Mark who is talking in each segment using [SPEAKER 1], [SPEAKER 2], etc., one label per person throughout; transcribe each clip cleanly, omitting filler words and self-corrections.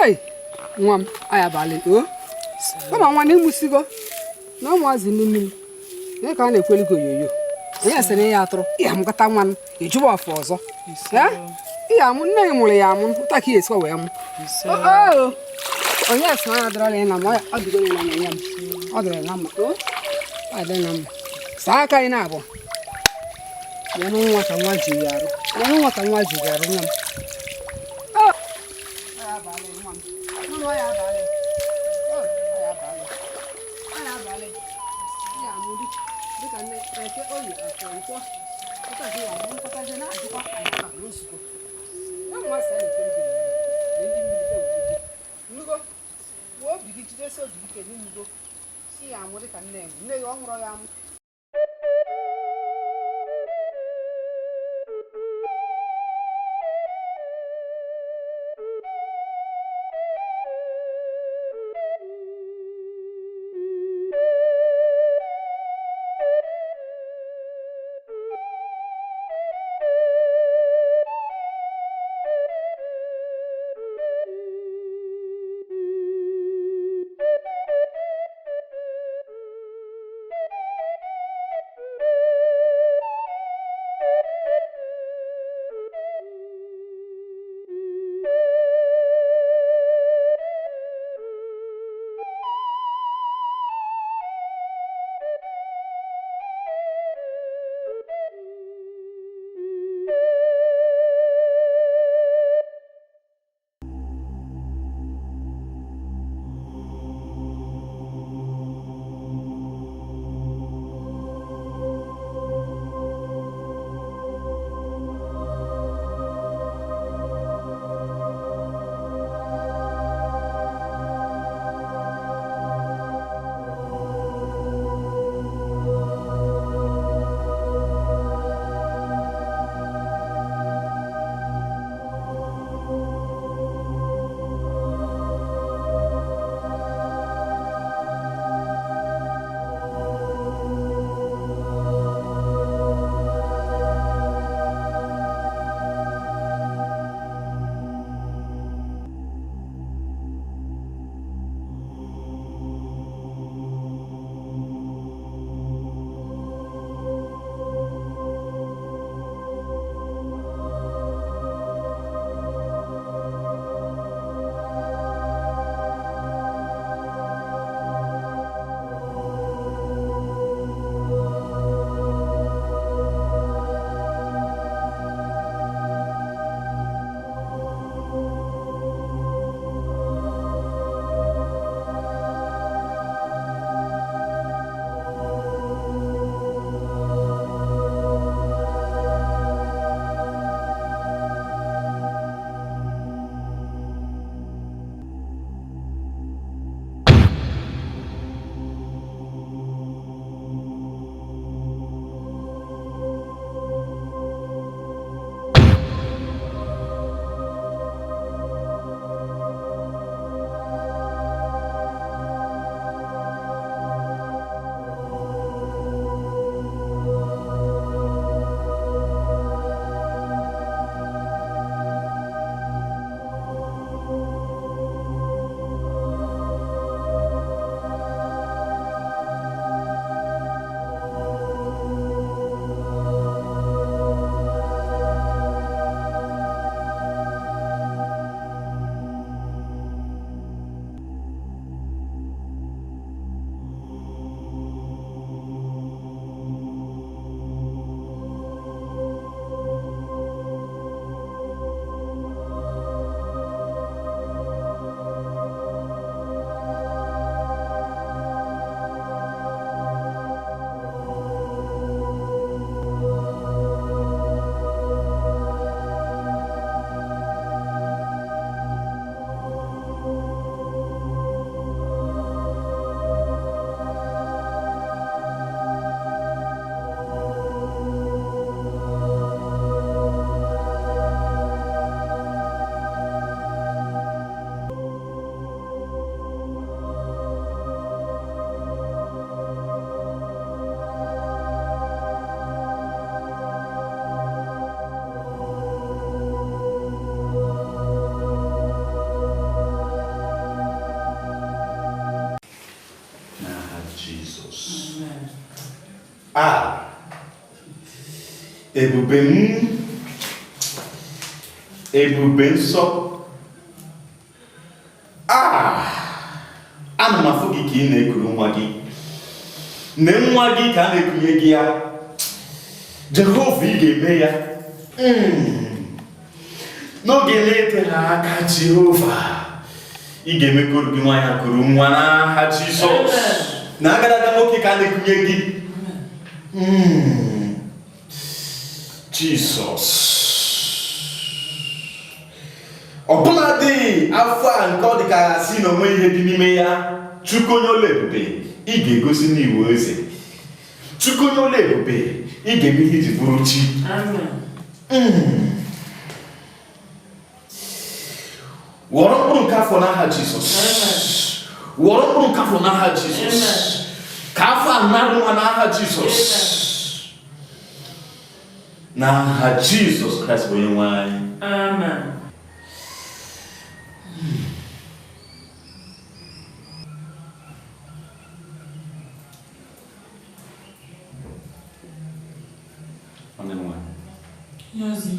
[SPEAKER 1] Hei, nwa m, ayabalị o. Kama nwa na ịmụsigo na ụmụazị ndị mmiri ihe ka a na-ekweli gị oyoyo. Onye sị na ya atụrụ ya amụkọta nwa m, ịjụba ọfụ ọzọ. Ihe amụ nne gị mụrụ ya amụ, ụta ka ya esikwa wee mụ. Onye sị na ya dịrọla ya na mma, ọ dịgo ya na mma, m. Ọ dịrị na mma, ọ dịrị na mma. Saa aka anyị na-abụ. Nyenụ nwa ka nwa ji ya arụ. Nyenụ nwa ka nwa ji ya arụ nwa m. Nne gị ọ nwụrụ ya amụ.
[SPEAKER 2] Ebube m, ebube nsọ, ana m afụ gị ka ị na-ekuru nwa gị, nne nwa gị ka a na-ekunye gị ya. Jehova, ị ga-eme ya n'oge na-eteghị aka. Jehova, ị ga-eme ka oru gị nwaanyị kuru nwa n'aha Jizọs. Na agadaga nwoke ka a na-ekunye gị. Jizọs, ọbụladị afọ a nke ọ dị ka si na onwe ihe dị n'ime ya, Chukwu onye ọlụ ebube, ị ga-egosi n'iwu eze. Chukwu onye ọlụ ebube, ị ga-eme ihe iji bụrụ chi. Ghọrọ mkpụrụ nke afọ n'aha Jizọs. Ghọrọ mkpụrụ nke afọ n'aha Jizọs. Ka afọ a narụ nwa n'aha Jizọs. N'aha Jizọs Kraịst bụ onye nwe anyị.
[SPEAKER 3] Amen.
[SPEAKER 2] Nwanne m nwaanyị.
[SPEAKER 3] Nyozi.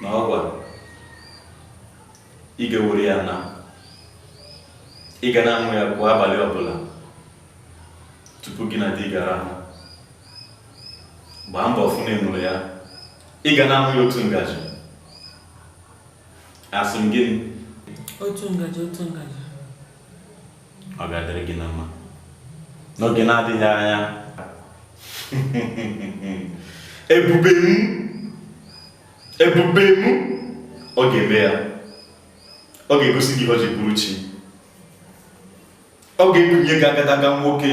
[SPEAKER 2] Na ọgwa ị ga-ewere ya na ị ga na-aṅụ ya kwa abalị ọbụla tupu gị na di gara ahụ. Gbaa mbọ fụ na ị ṅụrụ ya. Ị ga na-aṅụ ya otu ngaji. Asị m gịnị?
[SPEAKER 3] Otu ngaji, otu ngaji.
[SPEAKER 2] Ọ ga-adịrị gị na mma n'oge na-adịghị anya. Ebube m, ebube m, ọ ga-eme ya. Ọ ga-egosi gị ihe ọ ji bụrụ chi. Ọ ga-ekunye gị agadaga nwoke.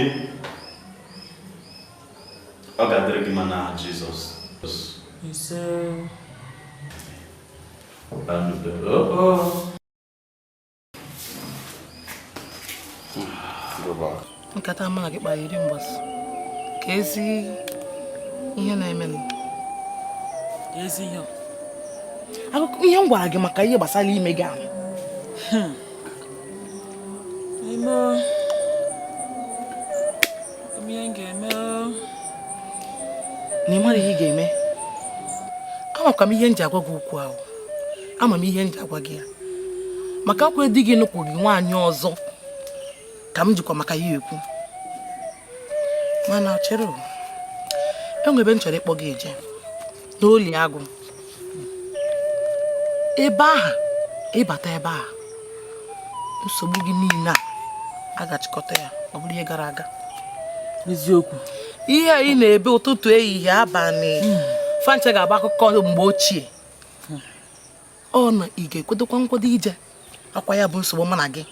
[SPEAKER 2] Ọ ga-adịrị gị mma n'aha Jizọs.
[SPEAKER 3] Ise.
[SPEAKER 2] Oh.
[SPEAKER 4] Nkata mụ na gị kpara iri mbọsị ka ezi ihe na-eme.
[SPEAKER 3] Ezi ihe?
[SPEAKER 4] Akụkọ ihe m gwara gị maka ihe gbasara ime gị ahụ.
[SPEAKER 3] Ime ime ihe m ga-eme.
[SPEAKER 4] Na ị mara ihe ị ga-eme. Amakwa m ihe m ji agwa gị okwu ahụ. Ama m ihe m ji agwa gị ya maka akwa di gị nụkwụ gị nwaanyị ọzọ ka m jikwa maka ya ekwu. Mana chere o, enwe ebe m chọrọ ịkpọ gị eje n'oli agụ ebe ahụ. Ịbata ebe a, nsogbu gị niile a a ga-achịkọta ya, ọ bụrụ ihe gara aga.
[SPEAKER 3] Eziokwu.
[SPEAKER 4] Ihe a ị na-ebe ụtụtụ, ehihie, abalị, fancha ga-agba akụkọ mgbe ochie. Ọ na ị ga-ekwedokwa nkwado ije akwa ya bụ nsogbu mụ na gị.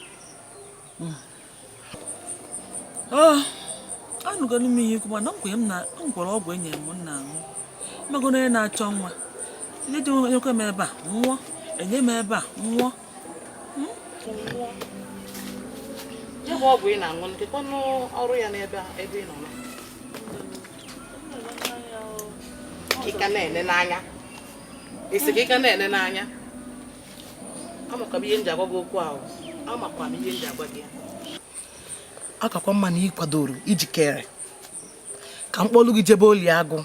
[SPEAKER 3] Anụgoro m ihe ikwu, mana nkwenye m na m gwọrọ ọgwụ enyere m na-aṅụ magoro onye na-achọ nwa ndị dị nyekwa m ebe a nwụọ, enye m ebe a nwụọ.
[SPEAKER 4] Ya bụ ọgwụ ị na-aṅụ, nkekwanụ ọrụ ya n'ebe ebe ị nọ na ka ị ka na-ene n'anya esi ka ị ka na-ene n'anya. Amakwa m ihe m ji agwa gị okwu ahụ. Amakwa m ihe m ji agwa gị ya. Akakwa mma na ị kwadoro ijikere ka mkpọlụ gị jebe oli agụ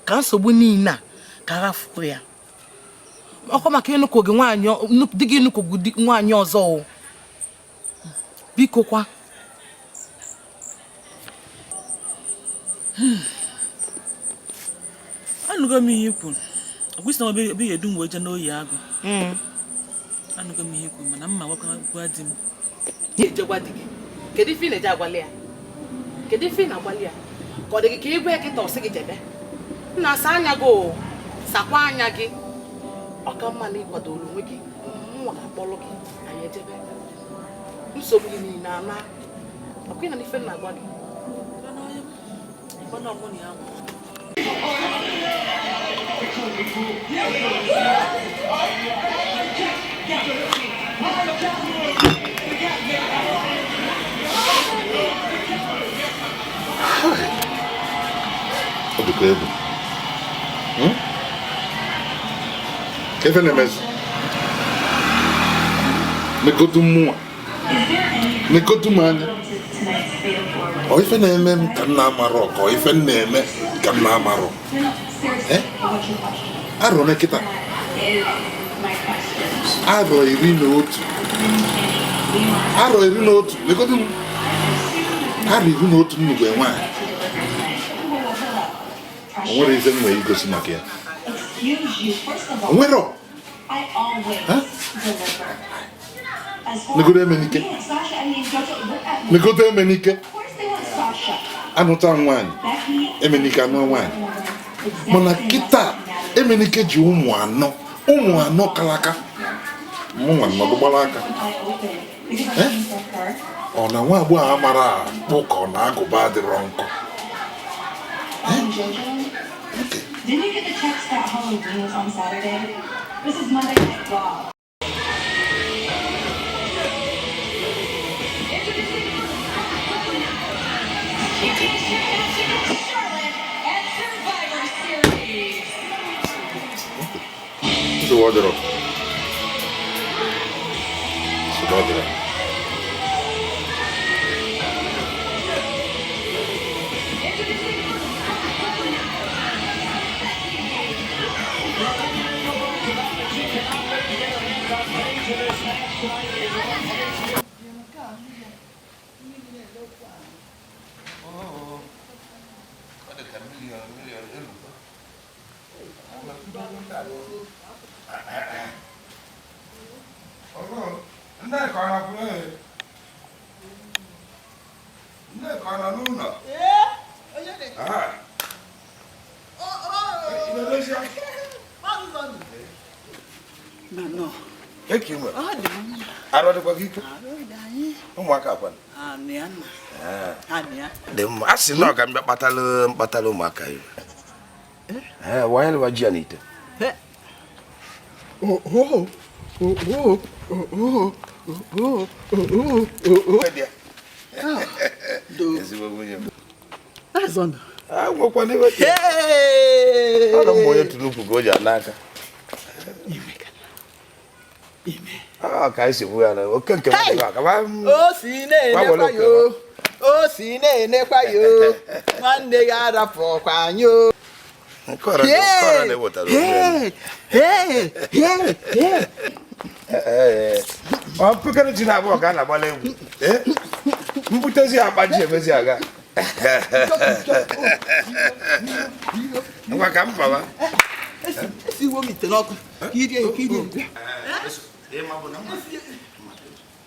[SPEAKER 4] ka nsogbu niile a ka aghafuo ya. Ọkwa maka ịnụkwu gị nwaanyị di gị ịnụkwu gị nwaanyị ọzọ o, biko kwa.
[SPEAKER 3] Anụgo m ihe i kwuru. Ọgwụ isi na obi obi ga-edu m wee jee n'oyi agụ. Anụgo m ihe i kwuru, mana mma gwakwa gwa di m.
[SPEAKER 4] Na-eje gwa di gị? Kedu ife ị na-eje agwali ya? Kedu ife ị na-agwali ya? Ka ọ dị gị ka igwe kịta ọsị gị jebe nna asa anya gị o, sakwa anya gị. Ọ ka mma na ịkwadoro onwe gị. Mụnwa ga-akpọrọ gị, anyị ejebe, nsogbu gị niile ama. Ọkwa ị na ife m na-agwa gị?
[SPEAKER 3] Ịkwana ọmụ na ya nwụ.
[SPEAKER 5] Ọ dịkwa egwu. Ka ife na-emezi negodu mmụọ, negodu m anya. Ọ ife na-eme m ka m na-amarọ, ka ọ ife m na-eme ka m na-amarọ. Arọ na kịta arọ 11, arọ 11, legodu m, arọ 11 nnukwu nwaanyị. O nwere ife m nwere igosi maka ya. O nwere. Negodo Emenike, negodo Emenike, anụta nwaanyị, Emenike anụ nwaanyị. Mana kịta Emenike ji ụmụ anọ kalaka, mụnwa nọdụ gbara aka. Ọ na nwa agbọghọ amara akpụ ka ọ na-agụba adịrọ nkọ.
[SPEAKER 6] Didn't you get the text that Halloween was on Saturday? This is Monday Night Raw. Charlotte at Survivor Series.
[SPEAKER 5] Nsogbu adịrọ. Nsogbu adịrọ.
[SPEAKER 7] Dị mma, a sị na ọ ka m bịa kpatala ụmụaka ya. Ee, wanyere ji ya n'ite. Ọ m onye tụrụ ukwu ka o ji ana aka. Ka anyị si kwu ya na oke nke
[SPEAKER 8] o si na-enekwa ya o si na-enekwa ya nwanne ya arapụkwa anyị o.
[SPEAKER 7] Ọ pekere ji na abụọ ka a na-agbala egwu. Mbutezi akpa ji emezi aga. Ngwa ka m bawa.
[SPEAKER 8] Esiwo m ite n'ọkụ ka irie ka irie.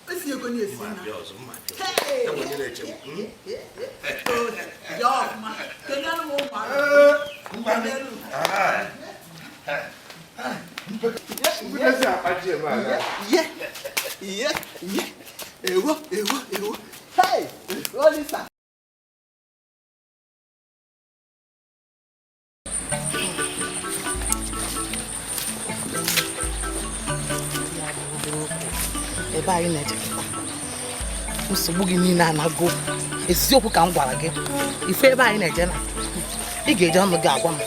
[SPEAKER 8] Esi ego na-esi na. Ya ọfụma. Kenelu m ụmụaka.
[SPEAKER 7] Mbutezi akpa ji eme aga.
[SPEAKER 8] Iye, iye, iye. Ewo, ewo, ewo. Hey, Olisa.
[SPEAKER 4] Ebe anyị na-eje kịta, nsogbu gị niile anago. Eziokwu ka m gwara gị, ife ebe anyị na-eje na ị ga-eje ọnụ gị agwa m.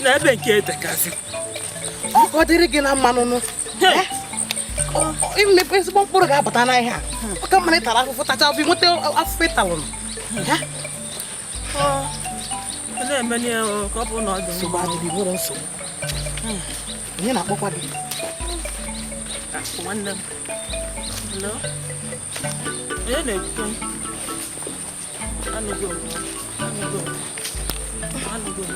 [SPEAKER 3] N'ebe nke etekasị.
[SPEAKER 4] Ọ dịrị gị na mmanụ. Imepe ezigbo mkpụrụ ga-apụta n'ahịa a. Ọ ka mma ịtara afụfụ tacha ọbụ nweta afụfụ ịtalụnụ.
[SPEAKER 3] Na-eme ka ọ bụ na ọ dị
[SPEAKER 4] nsogbu adịghị, nwere nsogbu. Onye na-akpọkwa gị?
[SPEAKER 3] Nwanne m. Hello? Onye na-ekwu? Anụgo m. Anụgo m. Anụgo m.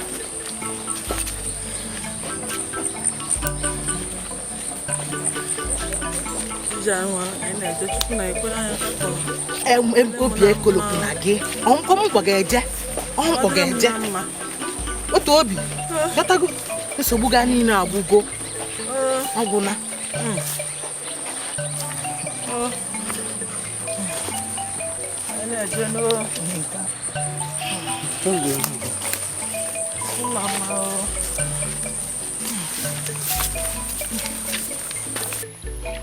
[SPEAKER 3] Ije ahụ anyị na-eje Chukwu na ekwere anyị ka
[SPEAKER 4] Obi ekolopụ na gị. Ọnkọ m gwa ga-eje. Ọnkọ ga-eje. Otu obi. Gatago. Nsogbu ga niile agwụgo. Ọgwụna.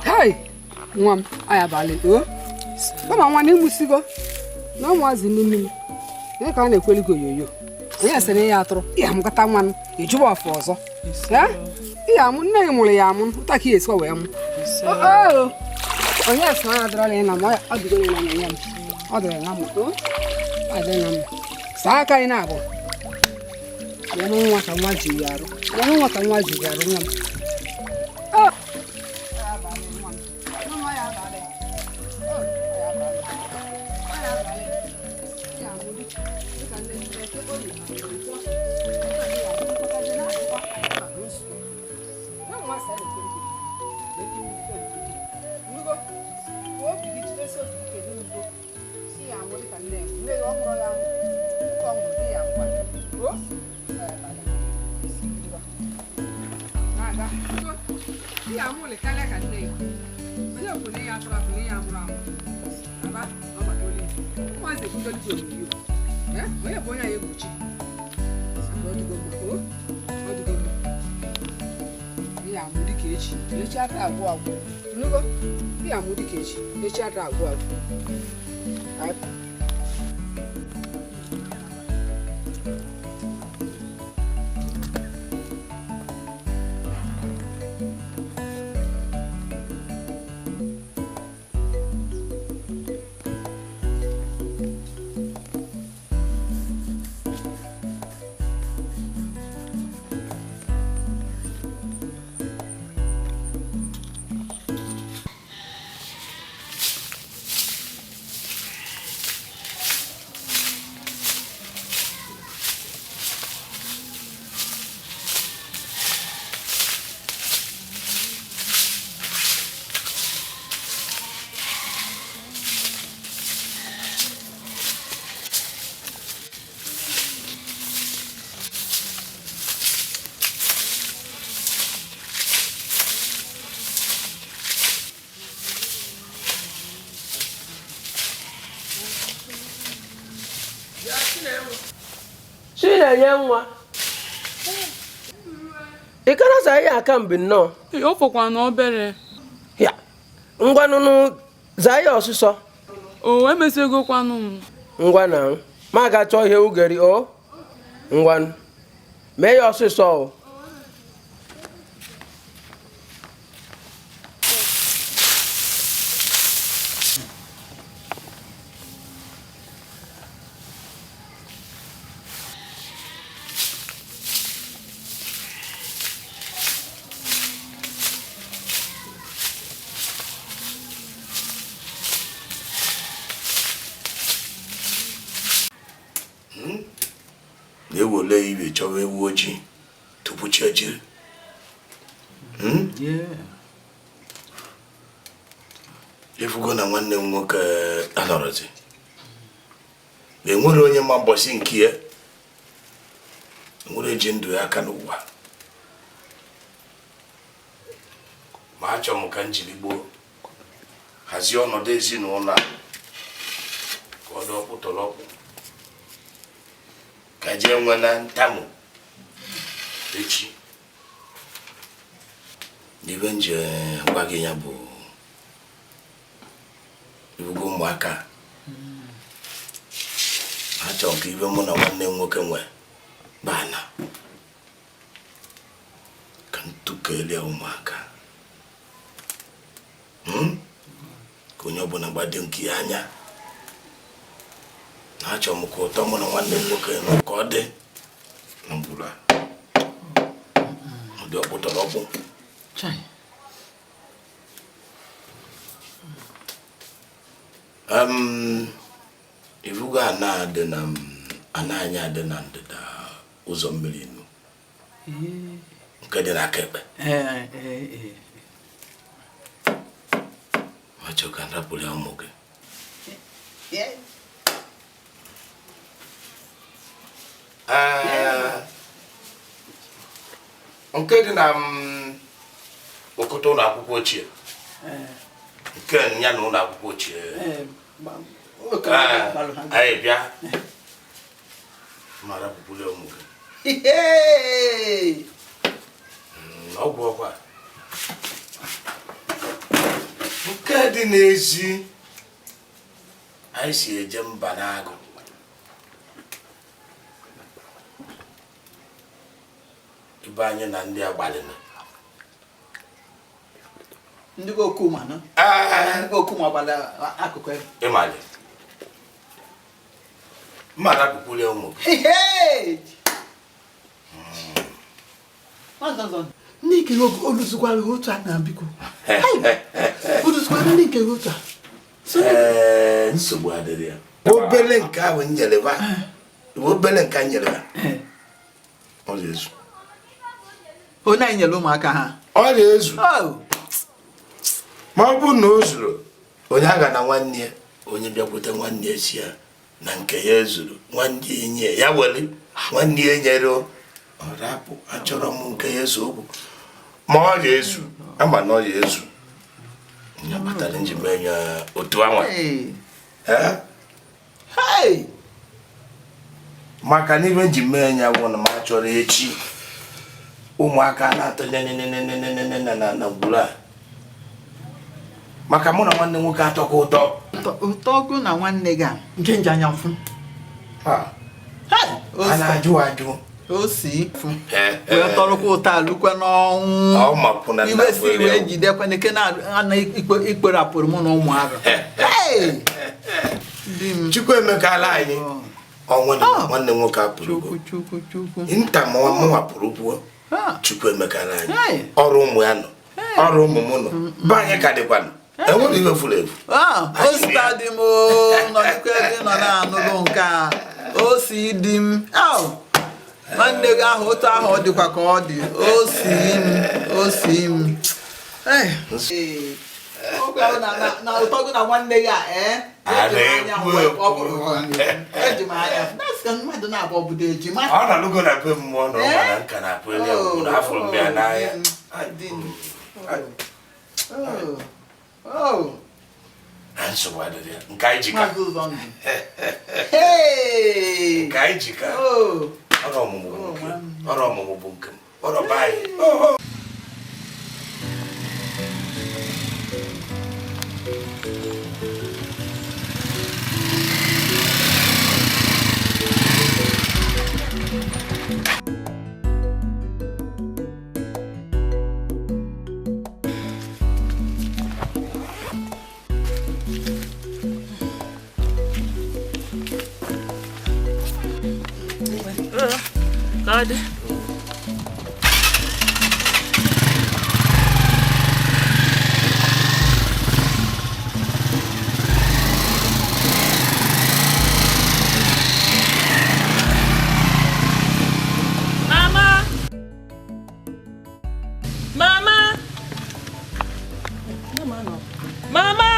[SPEAKER 1] Hei, nwa m ayabalị o. Kama nwa na ịmụsigo na ụmụazị ndị mmiri onye ka a na-ekweli gị oyoyo. Onye sị na ya atụrụ ya amụkọta nwa m, ịjụwa ọfụ ọzọ. Ya amụ nne gị mụrụ ya amụ ụta ka ya esikwa wee mụ. Onye sị na ya dịrọla ya na ma ọ dịgo ya na ya m. Ọ dịrị na mma. Ọ dịrị na mma. Saa aka anyị na-abụ. Ya nwa ka nwa ji ya arụ. Ya nwa ka nwa ji ya arụ nwa m.
[SPEAKER 9] Chinenye nwa ị karasa ihe aka mgbe nnọọ
[SPEAKER 10] ọ fọkwa na obere
[SPEAKER 9] ya ngwanụnụ zaa ya ọsụsọ
[SPEAKER 10] o emesiegokwanụ m
[SPEAKER 9] ngwa na ma ga chọọ ihe ugeri o ngwanụ mee ya ọsụsọ o.
[SPEAKER 7] Na-ewele iwe chọwa ewu ojii tupu chi ejiri. Ịfụgo na nwanne m nwoke anọrọzi enwere onye ma mbọsị nke ya enwere eji ndụ ya aka n'ụwa ma achọ m ka m jiri gboo hazie ọnọdụ ezinụlọ a ka ọ dị ọkpụtọrọkpụ ka jee nwe na ntamu echi. N'ibe nje gwa gị ya bụ ibugo ụmụaka achọ ka ibe mụ na nwanne m nwoke nwe bana ka ntụkelie ụmụaka ka onye ọbụla gbado nke ya anya na achọ m ka ụtọ mụ na nwanne m nwoke nọ ka ọ dị na mgburu a ụdị ọkpụtọrọkpụ. Ifugo ana dị na ana anyị adị na ndịda ụzọ mmiri nu nke dị n'aka ekpe ma chọọ ka nrapụrụ ya ụmụ gị. Nke dị na okoto ụlọ akwụkwọ ochie nke ya na ụlọ akwụkwọ ochie anyị bịa mara pụpụrụ ụmụ gị ọgwụ ọgwa nke dị n'ezi anyị si eje mba n'agụ ebe anyị na ndị agbalịna
[SPEAKER 8] Ndị be Okuma nọ. Ndị be Okuma gbara akụkụ ebe.
[SPEAKER 7] Ịmalị. Mmadụ apụkwuru ya ụmụ.
[SPEAKER 8] Ndị nke oluzukwara otu a na biko. Oluzukwara ndị nke otu a.
[SPEAKER 7] Ee, nsogbu adịrị ya. Obele nke ahụ nyere ba. Obele nke nyere ba. Ọ ga-ezu.
[SPEAKER 8] Onye anyị nyere ụmụaka ha.
[SPEAKER 7] Ọ ga-ezu. Ma ọ bụrụ na o zuru, onye aga na nwanne ya, onye bịakwute nwanne ya si ya na nke ya ezuru, nwanne ya nye ya were, nwanne ya nyere ọ rapụ, achọrọ m nke ya eso okwu. Ma ọ ga-ezu, ama na ọ ga-ezu. Ya kpatara nji mee ya otu anwa. Maka na ibe nji mee ya bụ na m achọrọ echi ụmụaka na-atọ na ngwuru a. Maka mụ na nwanne nwoke atọkọ ụtọ.
[SPEAKER 8] Ụtọ ọgụ na nwanne gị a nke nje anya mfụ.
[SPEAKER 7] A na-ajụ ajụ.
[SPEAKER 8] O si wee tọrọkwa ụtọ alụkwa n'ọnwụ. Iwe si wee jidekwa n'ike na ikperapụrụ mụ na ụmụaka.
[SPEAKER 7] Chukwuemeka ala anyị. Nwanne nwoke apụrụ. Nta ma mụnwa pụrụ pụọ. Chukwuemeka ala anyị. Ọrụ ụmụ ya nọ. Ọrụ ụmụ m nọ. Be anyị ka dịkwanụ. Enwere iwe furu efu.
[SPEAKER 8] Osita dị m nọdụkwa ebe ị nọ na-anụrụ nke a. O si dị m. Nwanne gị ahụ otu ahụ ọ dịkwa ka ọ dị. O si m. O si m. Na ụtọ gị na nwanne gị a eji m anya. Mmadụ na-abụ obodo ejima.
[SPEAKER 7] Ọ na-alụgo na be mmụọ na ọ gbara nka na akpụ elu ya afụrụ m ya n'anya. Nsogbu adịrị ya. Nke anyị jika. Nke anyị jika. Ọrụ ọmụmụ bụ nke m. Ọrụ ọmụmụ bụ nke m. Ọrụ be anyị.
[SPEAKER 3] God. Mama. Mama. Mama. Mama.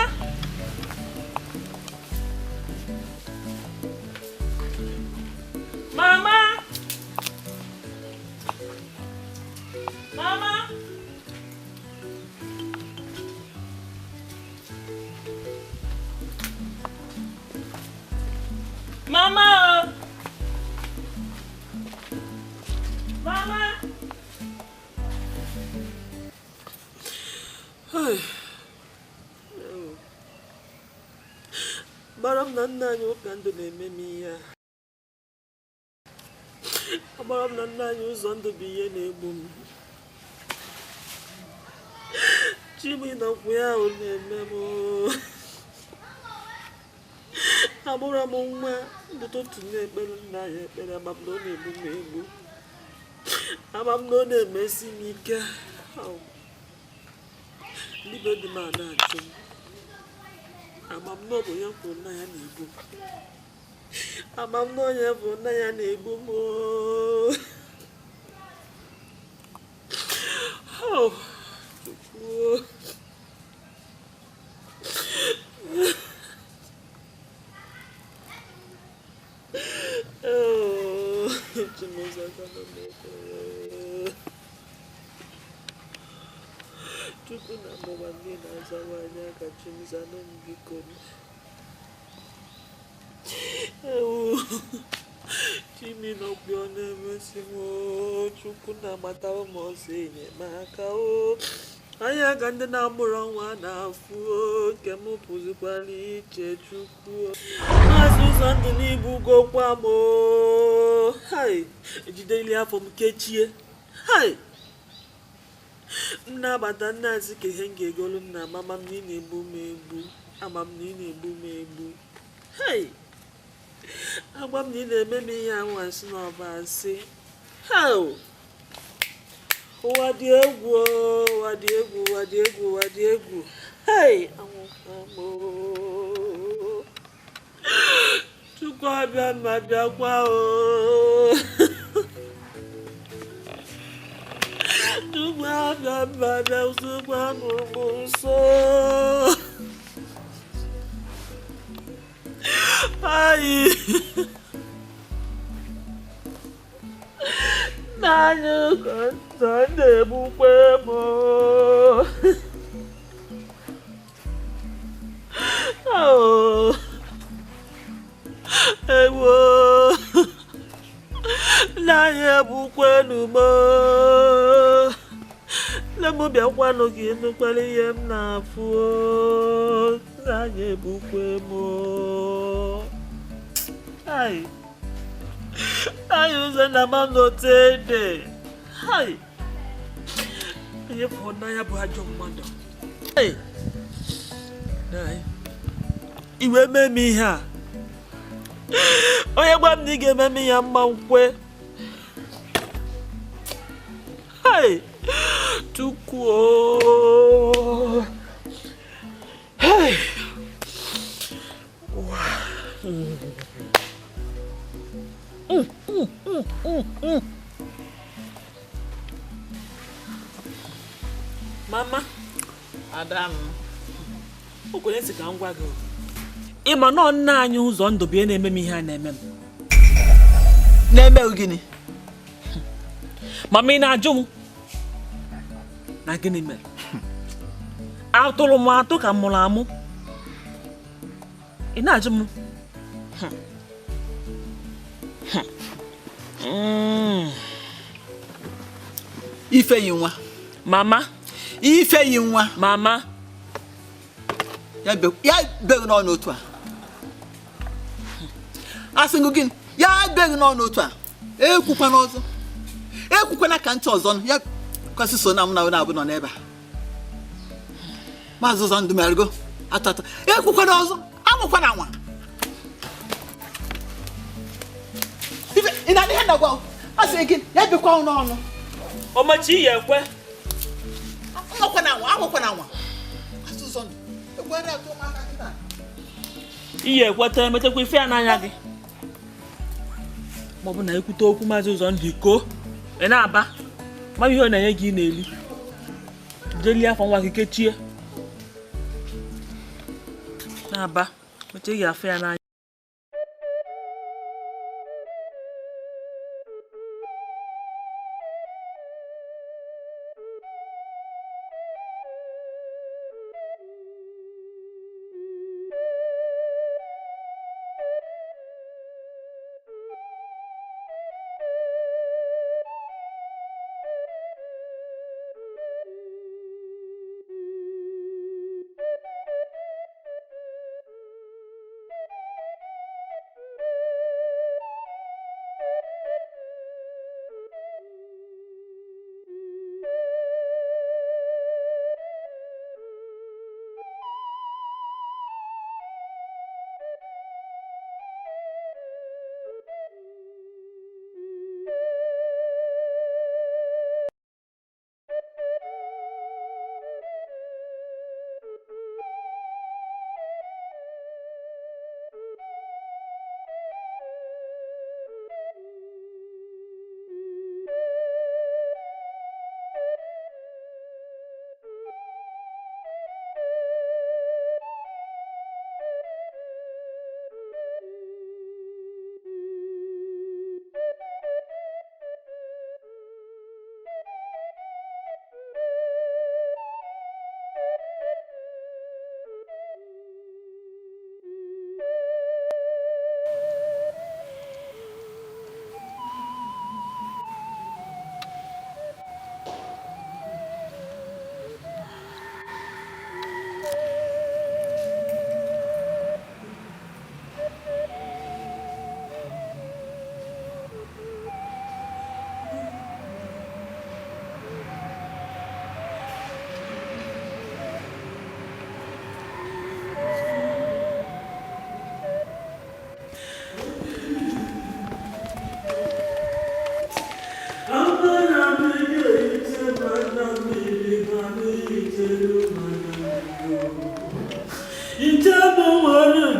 [SPEAKER 3] Mama. Mama. Mama. Gbara m na nna anyị ụka ndụ na-eme m ihe a. Agbara m na nna anyị ụzọ ndụ bụ ihe na-egbu m. Chimi na nkwụ ya ahụ na-eme m. Agbụrụ m nwa ụtụtụ na-ekpere nna ya ekpere ama m na ọ na-egbu m egbu. Ama m na ọ na-emesi m ike. Ndị be dị m a na-achụ m. Ama m na ọ bụ ya kwuru nna ya na-egbu m. Ama m na onye bụ nna ya na-egbu m. Chukwu. Chukwu na mụwa ndị na-azawa anya ka Chimzanụ m biko. Ewu Chimi nọkwa ọ na-emesi m. Chukwu na-agbatara m ọsọ enyemaka o. Anya ka ndị na-amụrụ nwa na-afụ nke m pụzikwara iche Chukwu. Maazị Ụzọndụ n'ibu gokwa m. Hai, ejideli afọ m kechie. Hai. M na-abata nna asị ka ihe m ga-egolu nna m, ama m na ị na-egbu m egbu, ama m na ị na-egbu m egbu. Hei! Agwa m na ị na-eme m ihe anwansi na ọba asị. Heo! Ụwa dị egwu, ụwa dị egwu, ụwa dị egwu, ụwa dị egwu. Hei! Anwụkwa m. Chukwu abịa ma bịakwa o. Chukwu abịa ma bịa sokwa m nso. Ayi. Nna anyị ka nsọ na-egbukwa m. Oh. Ewo. Nna anyị egbukwenu m. Nne m bịakwanụ ka ị nụkwara ihe m na-afụ. Nna anyị egbukwe m. Ai. Ai, ụzọ na m nọte ede. Ai. Onye fụrụ n'anya bụ ajọ mmadụ. Ai. Iwe mee m ihe a. Onye gwa m na ị ga-eme m ya mma nkwe. Hai! Chukwu o. Hai! Mama.
[SPEAKER 4] Adam.
[SPEAKER 3] O kwere sị ka m gwa gị. Ị ma na nna anyị ụzọ ndụ bụ ihe na-eme m ihe a na-eme m.
[SPEAKER 8] Na-eme gịnị?
[SPEAKER 3] Mama, ị na-ajụ m na gịnị mere? Atụrụ m atụ ka m mụrụ amụ. Ị na-ajụ m?
[SPEAKER 8] Ifeyi nwa.
[SPEAKER 3] Mama.
[SPEAKER 8] Ifeyi nwa.
[SPEAKER 3] Mama.
[SPEAKER 8] Ya beghị n'ọnụ otu a. Asị gị gịnị? Ya beghị n'ọnụ otu a. Ekwukwana ọzọ. Ekwukwana ka ntị ọzọ ya kwasị so na m na abụ nọ n'ebe a. Maazị Ụzọndụ mergo atọ atọ. Ekwukwana ọzọ. Amụkwana anwa. Ife ị na ihe na-agwa asị gị ya bekwa n'ọnụ.
[SPEAKER 3] Ọmachi ya ekwe.
[SPEAKER 8] Amụkwana anwa, amụkwana anwa. Maazị Ụzọndụ. Ekwere atụ ụmụaka kịta.
[SPEAKER 3] Ihe ekweta emetekwa ife ya n'anya gị. Ma ọ bụ na ekwute okwu Maazị Ụzọndụ iko ị na-aba ma ihe ọ na-enye gị na-eli jelie afọ nwa gị kechie na-aba meche gị afọ ya n'anya.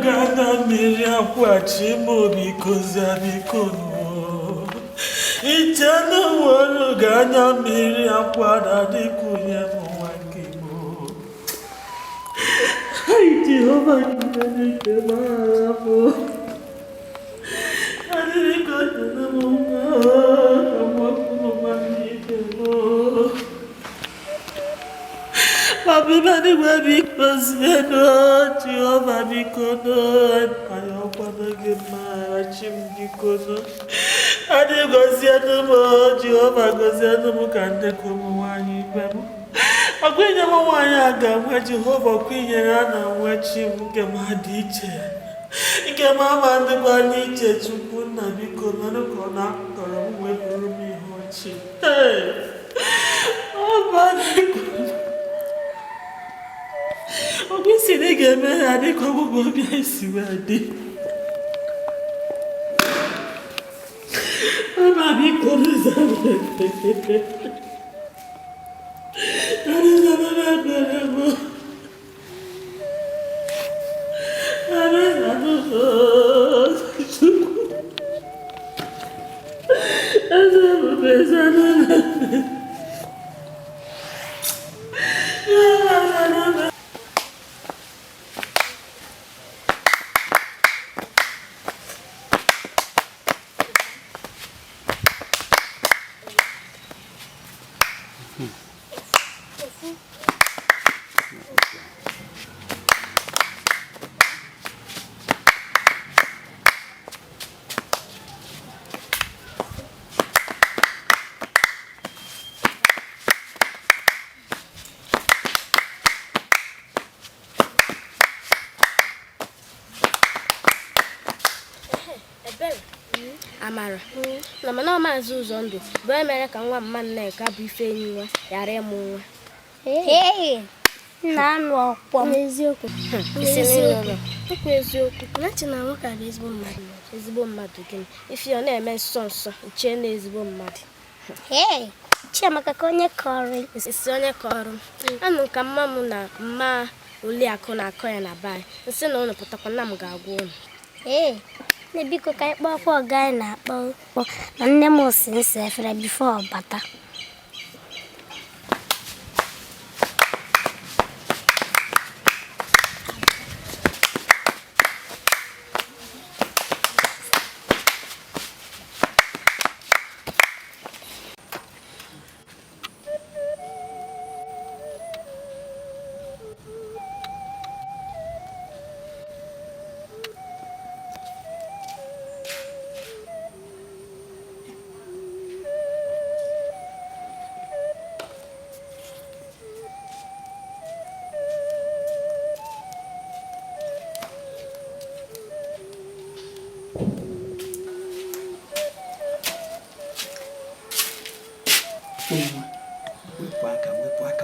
[SPEAKER 3] Gị anya mmiri akwụghachi m biko zaa biko nụ. Iche n'ụwọrụ gị anya mmiri akwara dịkwunye m nwa nke m. Ai, Jehova Chineke gbaghara m. Adịghị ka ọ dị na m nwa, ka m wakwu nwanne ibe m. Ọbịbịa n'igwe biko zienụ, Jehova biko nụ, anyị ọkwado gị mmaghara chi m biko nụ. Adị gọzienụ m, Jehova gọzienụ m ka ndekọ ụmụ nwaanyị ibe m. Ọkwa inye m nwaanyị a ga-enwe Jehova ọkwa inyere a na nwe chi m nke m adị iche. Nke m ama ndịkwa n'iche Chukwu nna biko nọrọ ka ọ na-akọrọ m wee bụrụ m ihe ọchị. Ee, ọ bụ isi na ị ga-eme ya dịka ọgwụgwọ obi anyị si wee dị. Mama biko nụza m ekpere. Nụza m ekpere m. Nụza m Chukwu. Eze ebube zanụ m ekpere.
[SPEAKER 11] Amara na mana Maazị Ụzọndụ bụ onye mere ka nwa mma Nneka bụ Ifeanyi nwa ghara ịmụ nwa.
[SPEAKER 12] Nna anụ ọkpọ m.
[SPEAKER 11] Eziokwu. Okwu eziokwu. Na-eche na nwoke a bụ ezigbo mmadụ. Ezigbo mmadụ gịnị? Ife ọ na-eme nsọ nsọ, nche na ezigbo mmadụ.
[SPEAKER 12] Chiamaka ka onye kọrọ.
[SPEAKER 11] Isi onye kọrọ m. Anụ ka mma m na mma Oliakụ na-akọ ya na be anyị. Nsị na ụnụ pụtakwa na m ga-agwa ụnụ.
[SPEAKER 12] Nne biko ka anyị kpọọ ọga anyị na-akpọ na nne m si nsa efere bifo ọ bata.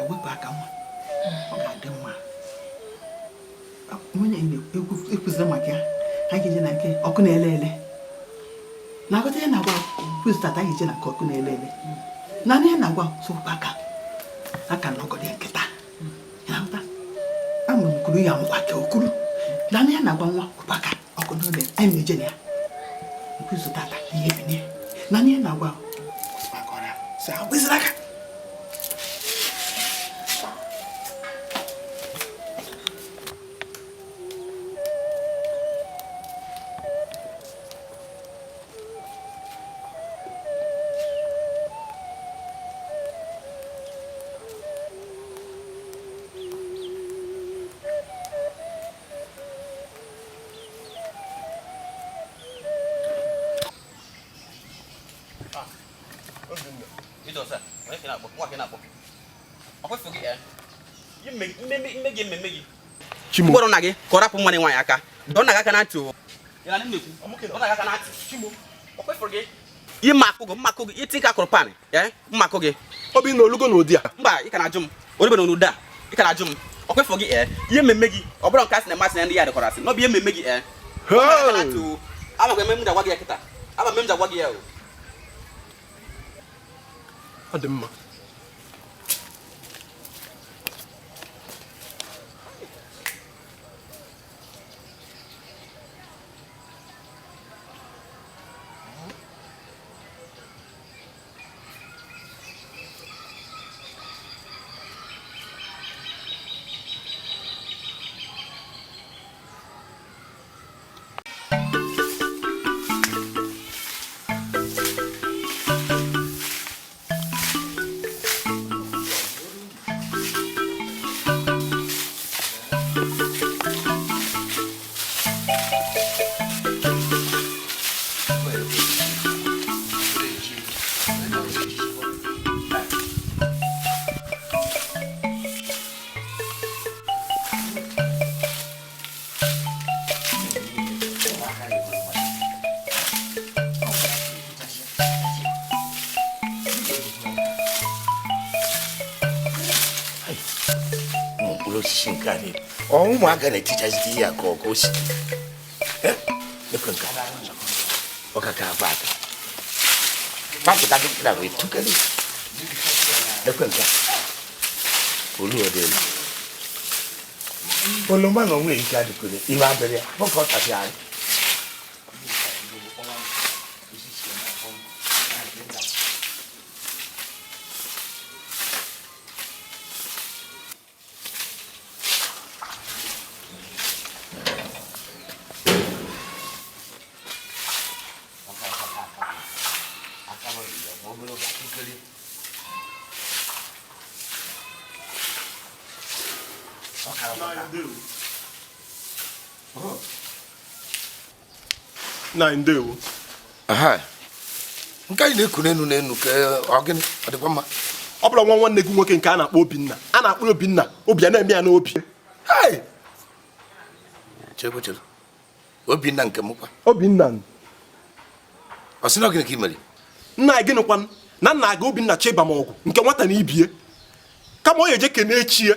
[SPEAKER 4] Wepụ aka nwa. Ọ ga-adị mma. Nwunye ekwuzila maka ya. Ha ga-eje na nke ọkụ na-ele ele. Na-agọta ya na-agwa kwuzitata anyị eje na nke ọkụ na-ele ele. Naanị ya na-agwa so wepụ aka. Aka na ọgọdọ ya nkịta. Ya na-aghọta? Amụrụ m kwuru ya amụkwa ka okuru. Naanị ya na-agwa nwa wepụ aka ọkụ na-ele anyị na-eje na ya. Nkwuzitata ihe binye. Naanị ya na-agwa kwụsịkwa aka ọrịa. Sị agbụzila aka.
[SPEAKER 9] Mkpọrọ na gị ka ọ rapụ nwanne nwaanyị aka dọ na gị aka na ntị o. Ihe mma akụ gị iti nke akụrụ pan mma akụ gị
[SPEAKER 13] obi na olugo na ụdị a
[SPEAKER 9] mba ị ka na-ajụ m orube na ụdị a ị ka na-ajụ m ọ kwefụ gị ihe mmemme gị ọ bụrụ nke asị na mmasị na ndị ya dịkwara asị n'ọbụ ihe mmemme gị ama m ji agwa gị ya kịta ama m ji agwa gị ya o.
[SPEAKER 13] Ọ dị mma.
[SPEAKER 7] Mkpụrụ osisi nke a niile ọ ụmụaka na-etichazite ihe a ka ọkụ osi ekwe nke ọka ka abụ aka mapụta gị na wee tụkere ekwe nke olu ọdịla oloma na onwe ike adịkwere ime adịrị ya bụka ọ tasị anyị.
[SPEAKER 13] Na ndewo.
[SPEAKER 7] Aha. Nke anyị na-eku n'enu n'enu ka ọ gịnị ọ dịkwa mma.
[SPEAKER 13] Ọ bụrụ nwa nwanne gị nwoke nke a na-akpọ Obinna, a na-akpọ Obinna, obi ya na-eme ya n'obi.
[SPEAKER 7] Hey! Chere chere. Obinna nke m kwa.
[SPEAKER 13] Obinna.
[SPEAKER 7] Ọ sị na gịnị ka ị mere?
[SPEAKER 13] Nna gịnị kwanụ? Na nna gị Obinna cheba m ọgụ nke nwata na ibie. Kama ọ eje kene echie.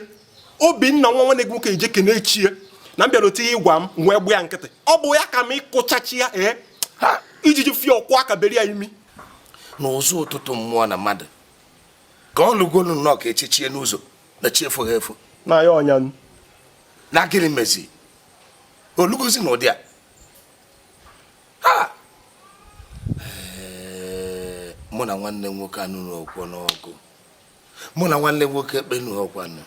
[SPEAKER 13] Obinna nwa nwanne gị nwoke eje kene echie. Na m bịara otu ịgwa m wee gbu ya nkịtị. Ọ bụ ya ka m ịkụchachi ya ee. Ha ijiji fie ọkwụ aka beri ya imi.
[SPEAKER 7] N'ụzọ ụtụtụ mmụọ na mmadụ ka ọ lụgolu nnọọ ka echechie n'ụzọ na chi efoghị efo.
[SPEAKER 13] Na ya ọnya.
[SPEAKER 7] Na gịnị mezi? Olugozi na ụdị a. Ha! Mụ na nwanne m nwoke anụrụ ọkwọ n'ọgụ. Mụ na nwanne m nwoke ekpenu ọkwanụ.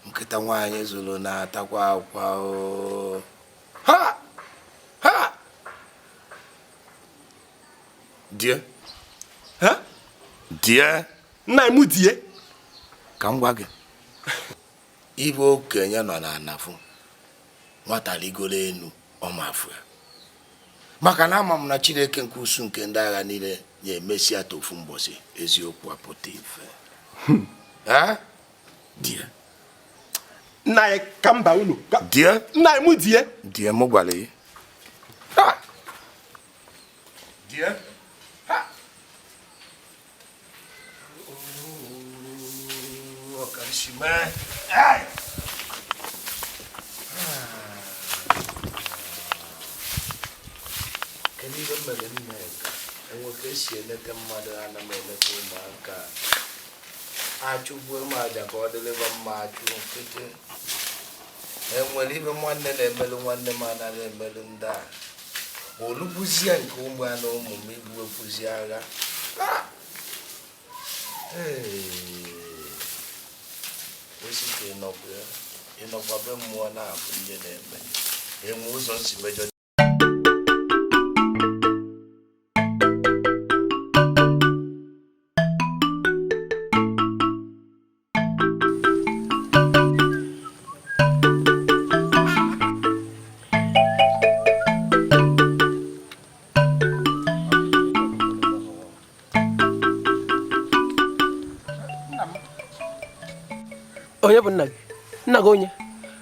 [SPEAKER 7] Nkịta nwaanyị zụrụ na-atakwa akwa o. Ha! Ha! Die.
[SPEAKER 13] Ha?
[SPEAKER 7] Die.
[SPEAKER 13] Nna m die.
[SPEAKER 7] Ka m gwa gị. Ibe okenye nọ na anafụ. Nwata rigoro enu ọma afụ ya. Maka na ama m na Chineke nke usu nke ndị agha niile na-emesi ya tofu mbọsị eziokwu apụta ife. Ha? Die.
[SPEAKER 13] Nna anyị ka mba unu.
[SPEAKER 7] Die.
[SPEAKER 13] Nna m die.
[SPEAKER 7] Die m gwara ya. Ha! Die. Ha! Ọkashima. Ai! Kedu ihe mere Nneka? Enwe ka esi eleta mmadụ ana m eleta ụmụaka. Achụgbuo m aja ka ọ dịrịba mma achụ nkịtị. Enwere ibe nwanne na-emelụ nwanne m anaghị emelụ ndị a. Olugbuzie nke ụmụ ya na ụmụ m igbu ekwuzi agha. Osite ịnọkwa ya, ịnọkwa be mmụọ na-abụ ndị na-eme. Enwe ụzọ nsi mejọ.
[SPEAKER 14] Onye bụ nna gị? Nna gị onye?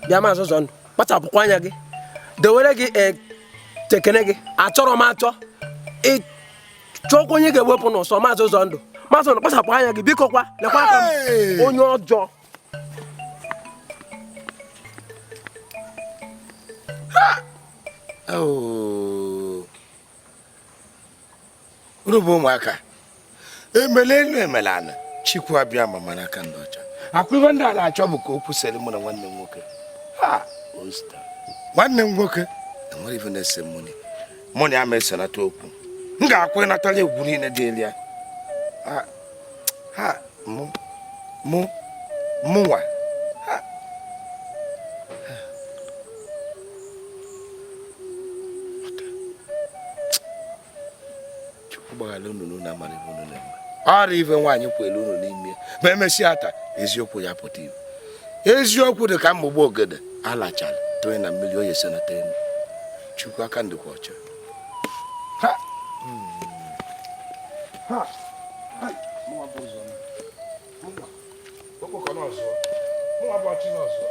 [SPEAKER 14] Bịa maazị Ụzọndụ, kpachapụkwa anya gị. Dewere gị tekene gị. Achọrọ m achọ. Ị chọkwa onye ga-ewepụ n'ụsọ maazị Ụzọndụ. Maazị Ụzọndụ, kpachapụ anya gị biko kwa. Lekwa aka m. Onye ọjọọ.
[SPEAKER 7] Unu bụ ụmụaka. Emele elu emele ala. Chukwu abịa ma mara aka ndị ọcha. Akwa ibe ndị a na-achọ bụ ka okwu sere mụ na nwanne m nwoke. Ha! Osta. Nwanne m nwoke enwere ife na-ese mụ na mụ na ya ma esenata okwu. M ga-akwụ ịnatara egwu niile dị elu ya. Ha! Ha! Mụ! Mụ! Mụnwa! Ha! Chukwu gbaghara unu na amara ife unu na-eme. Ọrịa ife nwaanyị kwere unu n'ime ma emesịa taa eziokwu ya pụta iwu. Eziokwu dị ka mgbugbo ogede alachara tụnye na mmiri oye senata enu. Chukwu aka ndịkwa ọcha. Ha! Ha! Mụnwa bụ ụzọ m. Mụnwa. Okpokọ n'ọzọ. Mụnwa bụ ọchị n'ọzọ.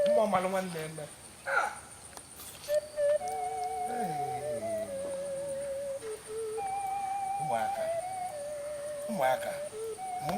[SPEAKER 7] Mmụọ mmanụ nwanne eme. Ụmụaka. Ụmụaka. Mụ.